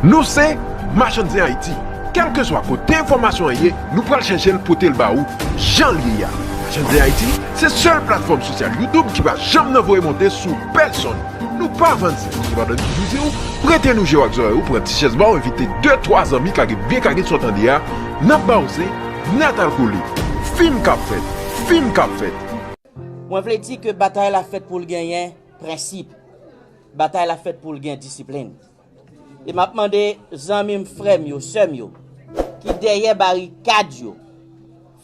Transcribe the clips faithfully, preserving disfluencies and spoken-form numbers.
Nou se Machann Zen Ayiti. Kèlkeswa kote enfòmasyon an ye, nou pral chèche l pote l ba ou jan l ye a. Machann Zen Ayiti se sèl platfòm sosyal YouTube ki pa janm nan voye monte sou pèsonn. Nou pa vann zen, sepandan nou toujou di w, prete nou je w ak zòrèy ou, pran ti chèz ba w, envite de twa zanmi kage byen kage sa w tande a, n ap ba w zen, n ap al kole. Fim k ap fèt, fim k ap fèt. Mwen vle di ke batay la fèt pou l genyen prensip. Batay la fèt pou l gen disiplin. E m ap mande zanmi m, frè m yo, sè m yo, ki dèyè barikad yo,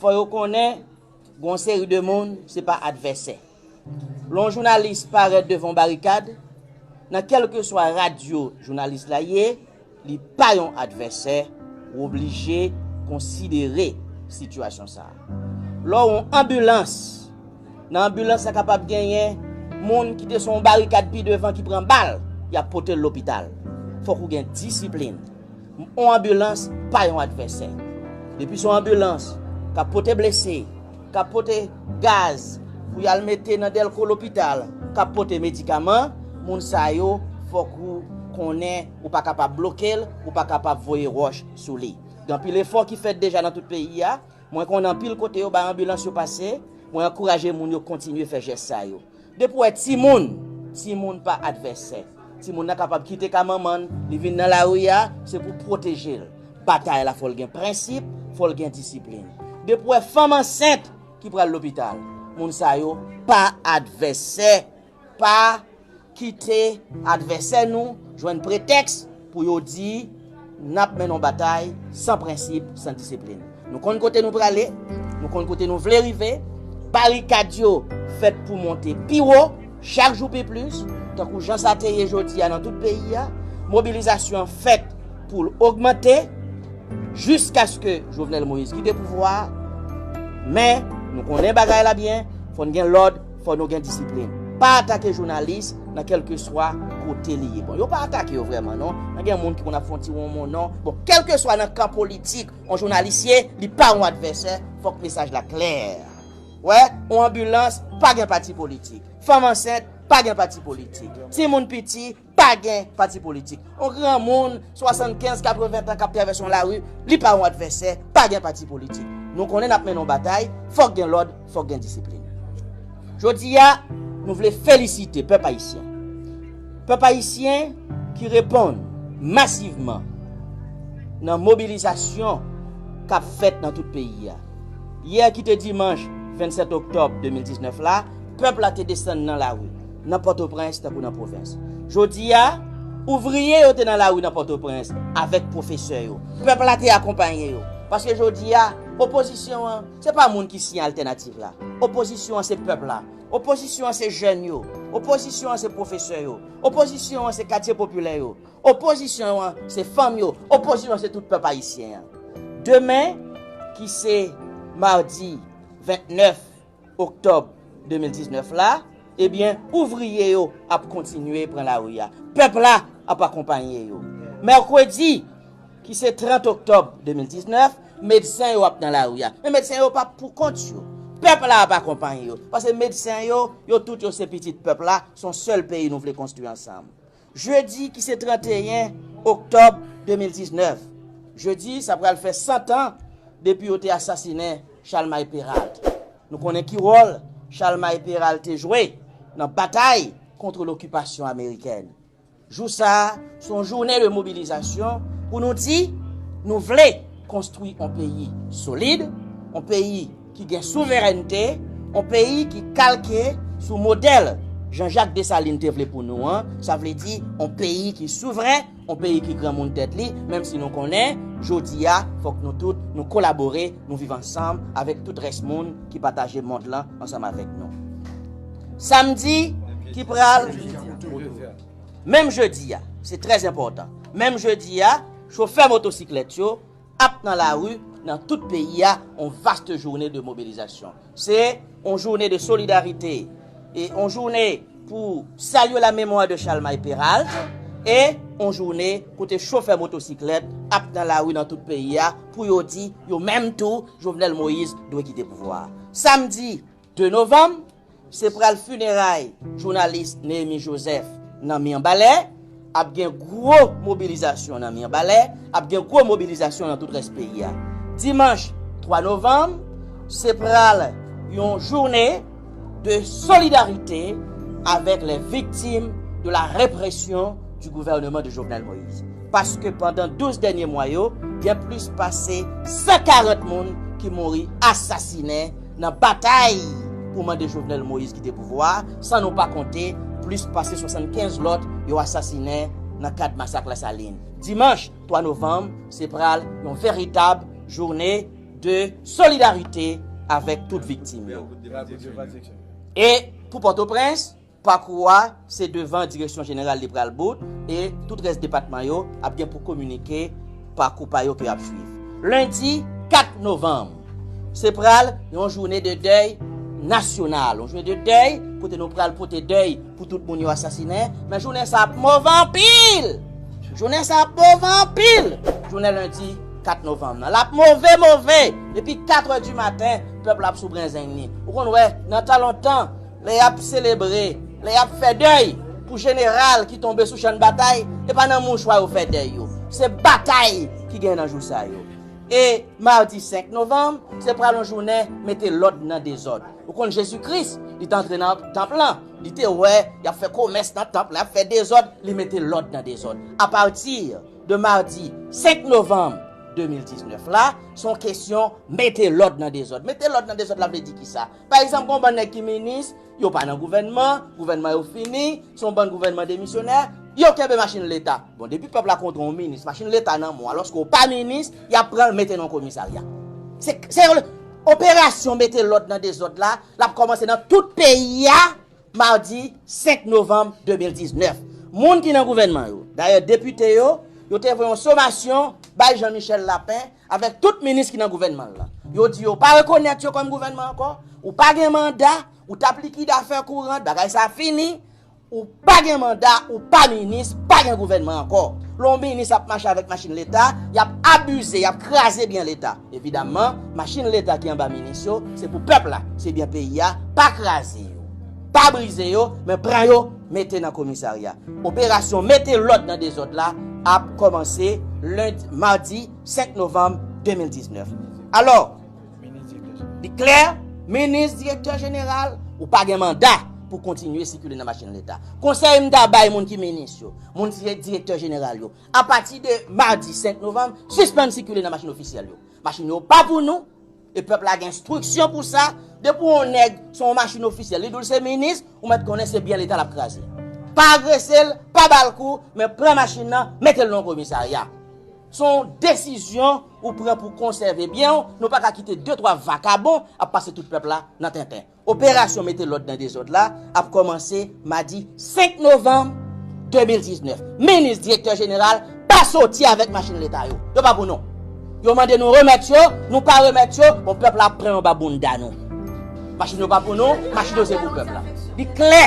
fò yo konnen gon seri de moun se pa advèsè. Lè yon jounalis parèt devan yon barikad, nan kèlkeswa radyo jounalis la ye, li pa yon advèsè, ou oblije konsidere sitiyasyon sa a. Lè w yon anbilans, nan anbilans la kapab genyen moun ki te sou yon barikad pi devan ki pran bal, y ap pote l lopital. Fòk ou gen disiplin. Yon anbilans pa yon advèsè. Depi se yon anbilans k ap pote blese, k ap pote gaz pou y al mete nan dèlko lopital, k ap pote medikaman, moun sa yo, fòk ou konnen ou pa kapab bloke l, ou pa kapab voye wòch sou li. Gen anpil efò ki fèt deja nan tout peyi a. Mwen konnen anpil kote yo bay anbilans yo pase. Mwen ankouraje moun yo kontinye fè jès sa yo. Depi w wè timoun, timoun pa advèsè. Timoun nan kapab kite ka manman l, li vin nan lari a, se pou pwoteje l. Batay la fò l gen prensip, fò l gen disiplin. Depi w wè fanm ansent ki pral lopital, moun sa yo pa advèsè, pa kite advèsè nou jwenn pretèks pou yo di n ap mennen yon batay san prensip, san disiplin. Nou konn kote nou prale, nou konn kote nou vle rive. Barikad yo fèt pou monte pi wo, chak jou pi plis, tankou jan sa te ye jodi a nan tout peyi a. Mobilizasyon an fèt pou l ogmante jiskaske Jovenel Moïse kite pouvwa a. Men, nou konnen bagay la byen, fò n gen lòd, fò nou gen disiplin. Pa atake jounalis nan kèlkeswa kote li ye. Bon, yo pa atake yo vrèman non. Nan gen moun ki konn ap fè yon ti wonmon non. Bon, kèlkeswa nan kan politik yon jounalis ye, li pa yon advèsè, fòk mesaj la klè. Wè, yon anbilans, pa gen pati politik. Fanm ansent, pa gen pati politik. Timoun piti, pa gen pati politik. Yon granmoun swasannkenz, katreven tan k ap travèse yon lari, li pa yon advèsè, pa gen pati politik. Nou konnen n ap mennen yon batay, fòk gen lòd, fòk gen disiplin. Jodi a, nou vle felisite pèp ayisyen. Pèp ayisyen ki reponn masivman nan mobilizasyon k ap fèt nan tout peyi a. Yè ki te dimanch vennsèt oktòb de mil diznèf la, pèp la te desann nan lari, nan Pòtoprens tankou nan pwovens. Jodi a, ouvriye yo te nan lari nan Pòtoprens avèk pwofesè yo. Pèp la te akonpaye yo. Paske jodi a, opozisyon an, se pa moun ki siyen altènativ la. Opozisyon an se pèp la. Opozisyon an se jèn yo. Opozisyon an se pwofesè yo. Opozisyon an se katye popilè yo. Opozisyon an se fanm yo. Opozisyon an se tout pèp ayisyen an. Demen, ki se madi vennèf oktòb de mil diznèf la, ebyen, ouvriye yo ap kontinye pran lari a. Pèp la ap akonpaye yo. Mèkredi, ki se trant oktòb de mil diznèf, medsen yo ap nan lari a. Men medsen yo p ap pou kont yo. Pèp la ap akonpaye yo. Paske medsen yo, yo tout yo se pitit pèp la, se yon sèl peyi nou vle konstwi ansanm. Jedi ki se tranteyen oktòb de mil diznèf, jedi sa pral fè san tan depi yo te asasinen Chalmay Peralt. Nou konnen ki wòl Chalmay Peralt te jwe nan batay kont lokipasyon amerikèn. Jou sa a, se yon jounen de mobilizasyon pou nou di nou vle konstwi yon peyi solid, yon peyi ki gen souverènte, yon peyi ki kalke sou modèl Jean-Jacques Dessalines te vle pou nou an, sa vle di yon peyi ki souvren, yon peyi ki granmoun tèt li, menm si nou konnen, jodi a, fòk nou tout, nou kolabore, nou viv ansanm avèk tout rès moun ki pataje mond lan ansanm avèk nou. Samdi ki pral, menm jedi a, se trè enpòtan, menm jedi a, chofè motosiklèt yo ap nan lari nan tout peyi a, yon vaste jounen de mobilizasyon. Se yon jounen de solidarite e yon jounen pou salye la mémoire de Chalmay Peralt e yon jounen kote chofè motosiklèt ap nan lari nan tout peyi a pou yo di yo menm tou Jovenel Moïse dwe kite pouvwa a. Samdi de novanm, se pral fineray jounalis Néhémie Joseph nan Mianbalè. ap gen gwo mobilizasyon nan Mibalè, ap gen gwo mobilizasyon nan tout rès peyi a. Dimanch twa novanm, se pral yon jounen de solidarite avec les victimes de la répression du gouvernement de Jovenel Moïse. Paske pandan douz dènye mwa yo, gen plis pase san karant moun ki mouri asasinen nan batay pou mande Jovenel Moïse kite pouvwa a, san nou pa konte plis pase swasannkenz lòt yo asasinen nan kad masak Lasalin. Dimanch twa novanm, se pral yon veritab jounen de solidarite avèk tout viktim yo. E pou Pòtoprens, pakou a, se devan Direksyon Jeneral li pral bout, e tout rès depatman yo ap gen pou kominike pakou pa yo ke y ap swiv. Lendi kat novanm, se pral yon jounen de dèy nasyonal, yon jounen de dèy kote nou pral pote dèy pou tout moun yo asasinen, men jounen sa ap move anpil. Jounen sa ap move anpil. Jounen lendi kat novanm nan, l ap move, move. Depi kat è di maten, pèp la ap sou brenzeng li. Ou konn wè, nan tan lontan, lè y ap selebre, lè y ap fè dèy pou jeneral ki tonbe sou chan batay, e pa nan mouchwa yo fè dèy yo. Se batay ki gen nan jou sa yo. E madi senk novanm, se pral yon jounen mete lòd nan dezòd. Ou konn Jezi Kris, li te antre nan tanp lan, li te wè y ap fè komès nan tanp la, y ap fè dezòd, li mete lòd nan dezòd. Apati de madi senk novanm de mil diznèf la, se yon kesyon mete lòd nan dezòd. Mete lòd nan dezòd la vle di kisa? Pa egzanp, gon bann nèg ki minis, yo pa nan gouvènman, gouvènman yo fini, se yon bann gouvènman demisyonè, yo kenbe machin leta. Bon, depi pèp la kontre yon minis, machin leta nan men w, alòske w pa minis, y ap pran l mete nan yon komisarya. Se, se yon operasyon mete lòd nan dezòd la, l ap kòmanse nan tout peyi a, madi senk novanm de mil diznèf. Moun ki nan gouvènman yo, dayè depite yo, yo te voye yon somasyon bay Jean Michel Lapin avèk tout minis ki nan gouvènman l lan. Yo di yo pa rekonèt yo kòm gouvènman ankò, ou pa gen manda, ou t ap likide afè kourant, bagay sa fini, ou pa gen manda, ou pa minis, pa gen gouvènman ankò. Lè yon minis ap mache avèk machin leta, y ap abize, y ap kraze byen leta. Evidamman, machin leta ki anba minis yo, se pou pèp la, se byen peyi a, pa kraze yo, pa brize yo, men pran yo, mete nan komisarya. Operasyon mete lòd nan dezòd la ap kòmanse lendi, madi senk novanm de mil diznèf. Alò, li klè, minis, direktè jeneral, ou pa gen manda pou kontinye sikile nan machin leta. Konsèy m ta bay moun ki minis yo, moun ki direktè jeneral yo, apati de madi senk novanm, sispann sikile nan machin ofisyèl yo. Machin yo pa pou nou, e pèp la gen enstriksyon pou sa. Depi yon nèg se yon machin ofisyèl, li di w l se minis, ou mèt konnen se byen leta l ap kraze. Pa agrese l, pa ba l kou, men pran machin nan, mete l nan yon komisarya. Se yon desizyon ou pran pou konsève byen w, nou pa ka kite de twa vakabon ap pase tout pèp la nan tenten. Operasyon mete lòd nan dezòd la ap kòmanse madi senk novanm de mil diznèf. Minis, direktè jeneral, pa soti avèk machin leta yo. Yo pa pou nou. Yo mande nou remèt yo, nou pa remèt yo, bon, pèp la ap pran yo anba bounda nou. Machin yo pa pou nou, machin yo se pou pèp la. Li klè.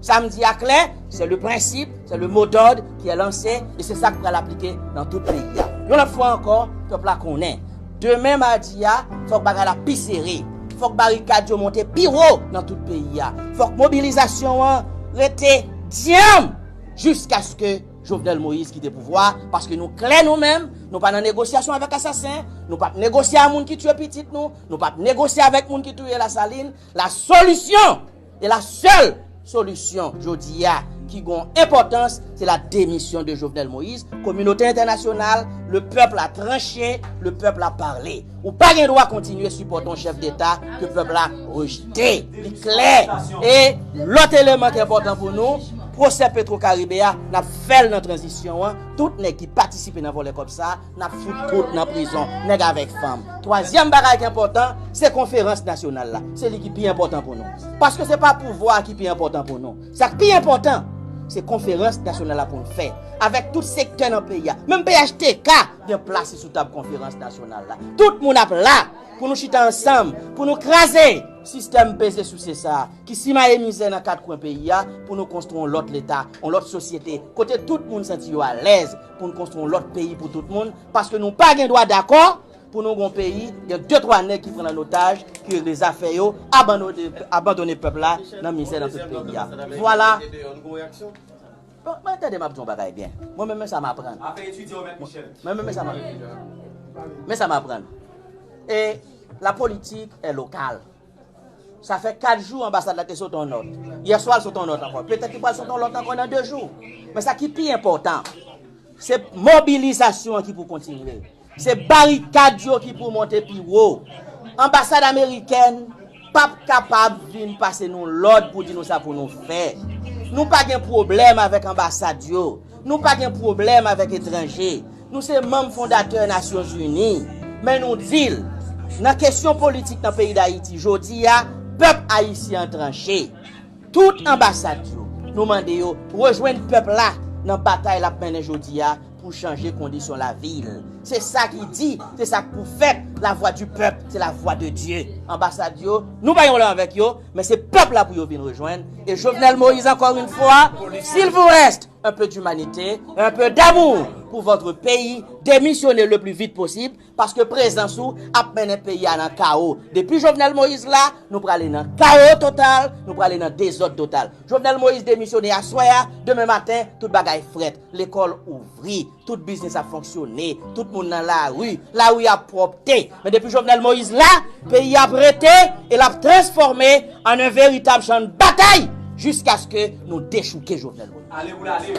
Sa m di a klè, c'est le principe, c'est le mot d'ordre qui est lancé, e se sa k pral aplike nan tout peyi a. Yon lòt fwa ankò, pèp la konnen. Demen madi a, fòk bagay la pi sere. Fòk barikad yo monte pi wo nan tout peyi a. Fòk mobilizasyon an rete dyanm jiskaske Jovenel Moïse kite pouvwa a, paske nou klè nou menm, nou pa nan negosyasyon avèk asasen, nou p ap negosye a moun ki tiye pitit nou, nou p ap negosye avèk moun ki touye Lasalin. La solution, e la sèl solisyon jodi a ki gon enpòtans, se la démission de Jovenel Moïse. Kominote entènasyonal, le peuple a tranché, le peuple a parlé. Ou pa gen dwa kontinye sipòte yon chèf deta ke pèp la rejte. Li klè. E lòt eleman ki enpòtan pou nou, pwosè Petro Caribe a, n ap fè l nan tranzisyon an. Tout nèg ki patisipe nan vòlè kòb sa, n ap fout tout nan prizon, nèg avèk fanm. Twazyèm bagay ki enpòtan, se konferans nasyonal la. Se li ki pi enpòtan pou nou. Paske se pa pouvwa a ki pi enpòtan pou nou. Sa k pi enpòtan, se konferans nasyonal la pou n fè. Avèk tout sektè nan peyi a. Menm P H T K gen plas li sou tab konferans nasyonal la. Tout moun ap la pou nou chita ansanm, pou nou kraze sistèm peze souse sa a, ki simaye mizè nan kat kwen peyi a, pou nou konstwi yon lòt leta, yon lòt sosyete, kote tout moun santi yo alèz, pou n konstwi yon lòt peyi pou tout moun, paske nou pa gen dwa dakò pou nou gon peyi, gen de twa nèg ki pran l an otaj, ki regle zafè yo, abandone, abandone pèp la nan mizè nan tout peyi a. Vwala. Bon, mwen tande m ap di yon bagay byen. Mwen menm, men sa m aprann. Afè etidyan w, Mèt Michel. Mwen menm, men sa m aprann. Men sa m aprann. E la politique est locale. Sa fè kat jou anbasad la te sot yon nòt. Yè swa, l sot yon nòt ankò. Petèt li pral sot yon lòt ankò nan de jou. Men sa ki pi enpòtan, se mobilizasyon an ki pou kontinye. Se barikad yo ki pou monte pi wo. Anbasad amerikèn p ap kapab vin pase nou lòd pou di nou sa pou nou fè. Nou pa gen pwoblèm avèk anbasad yo. Nou pa gen pwoblèm avèk etranje. Nou se manm fondatè Nasyonzini. Men nou di l, nan kesyon politik nan peyi Dayiti, jodi a, pèp ayisyen an tranche. Tout anbasad yo, nou mande yo rejwenn pèp la nan batay l ap mennen jodi a pou chanje kondisyon lavi l. Se sa ki di, se sa k pou fèt. La voix du peuple, c'est la voix de Dieu. Anbasad yo, nou pa gen pwoblèm avèk yo, men se pèp la pou yo vin rejwenn. E Jovenel Moïse, encore une fois, s'il vous reste un peu d'humanité, un peu d'amour pour votre pays, démissionnez le plus vite possible, paske prezans ou ap mennen peyi a nan kawo. Depi Jovenel Moïse la, nou prale nan kawo total, nou prale nan dezòd total. Jovenel Moïse demisyone aswè a, demen maten, tout bagay frèt. Lekòl ouvri, tout biznis ap fonksyone, tout moun nan lari, lari ap pwòpte. Men depi Jovenel Moïse la, peyi a ap rete e l ap transfòme an yon veritab chan batay jiskaske nou dechouke Jovenel Moïse. Ale pou l ale.